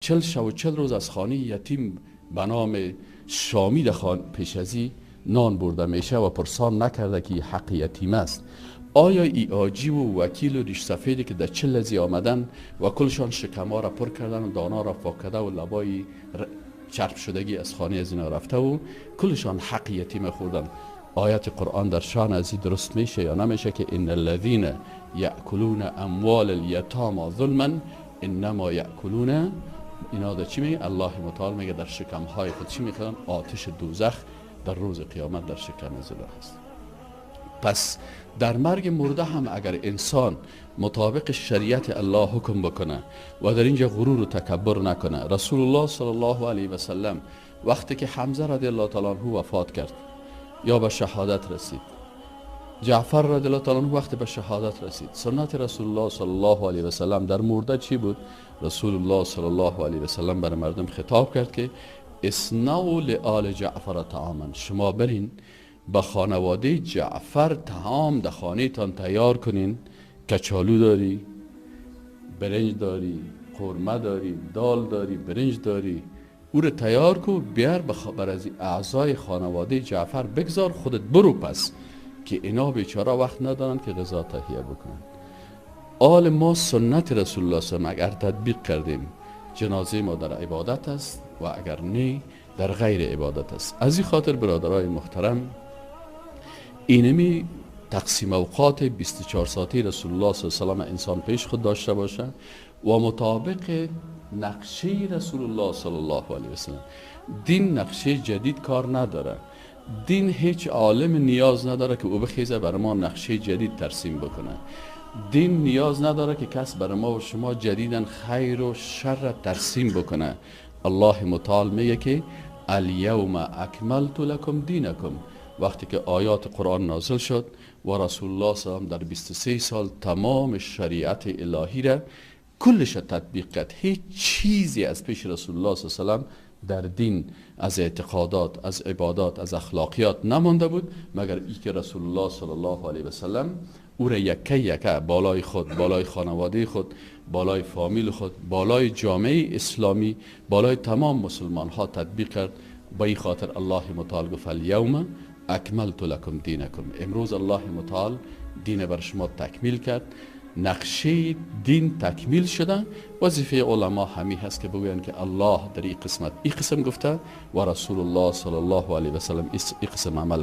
40 شب و 40 روز از خانه یتیم به نام شامی در پیش ازی نان برده میشه و پرسان نکرده که حق یتیم است. آیا ای آجی و وکیل و ریش سفیدی که در 40 ازی آمدن و کلشان شکما را پر کردن و دانا را پاک کرده و لبای چرب شدگی از خانه از اینا رفته و کلشان حق یتیم خوردن، آیت قرآن در شان ازی درست میشه یا نمیشه که ان الذین یأکلون اموال الیتاما ظلما انما یأکلون؟ اینا در چی میگه؟ الله متعال میگه در شکمهای خود چی میخورن؟ آتش دوزخ در روز قیامت در شکم از اینا هست. پس در مرگ مرده هم اگر انسان مطابق شریعت الله حکم بکنه و در اینجا غرور و تکبر نکنه، رسول الله صلی الله علیه و سلم وقتی که حمزه رضی الله تعالی عنه وفات کرد یا به شهادت رسید، جعفر رضی الله تعالی عنه وقتی به شهادت رسید، سنت رسول الله صلی الله علیه و سلم در مرده چی بود؟ رسول الله صلی الله علیه و سلم بر مردم خطاب کرد که اصنعوا لآل جعفر طعاما، شما برین به خانواده جعفر طعام در خانه تان تیار کنین. کچالو داری، برنج داری، قرمه داری، دال داری، برنج داری، او رو تیار کو بیار بر از اعضای خانواده جعفر بگذار، خودت برو پس که اینا بیچاره وقت ندارن که غذا تهیه بکنن. آل ما سنت رسول الله صلی الله علیه و اگر تطبیق کردیم جنازه ما در عبادت است و اگر نه در غیر عبادت است. از این خاطر برادرای محترم، اینمی تقسیم اوقات 24 ساعته رسول الله صلی الله علیه و سلم انسان پیش خود داشته باشه و مطابق نقشه رسول الله صلی الله علیه و سلم. دین نقشه جدید کار نداره، دین هیچ عالم نیاز نداره که او بخیزه بر ما نقشه جدید ترسیم بکنه. دین نیاز نداره که کس بر ما و شما جدیدن خیر و شر ترسیم بکنه. الله متعال میگه که الیوم اکملت لکم دینکم. وقتی که آیات قرآن نازل شد و رسول الله صلی الله علیه و در 23 سال تمام شریعت الهی را کلش تطبیق کرد، هیچ چیزی از پیش رسول الله صلی الله علیه و در دین از اعتقادات، از عبادات، از اخلاقیات نمانده بود مگر ای که رسول الله صلی الله علیه و سلم او را یکه یکه بالای خود، بالای خانواده خود، بالای فامیل خود، بالای جامعه اسلامی، بالای تمام مسلمان ها تطبیق کرد. با این خاطر الله متعال گفت الیوم اکملت لکم دینکم. امروز الله متعال دین بر شما تکمیل کرد، نقشه دین تکمیل شده. وظیفه علما همی هست که بگویند که الله در این قسمت این قسم گفته و رسول الله صلی الله علیه و سلم این قسم عمل.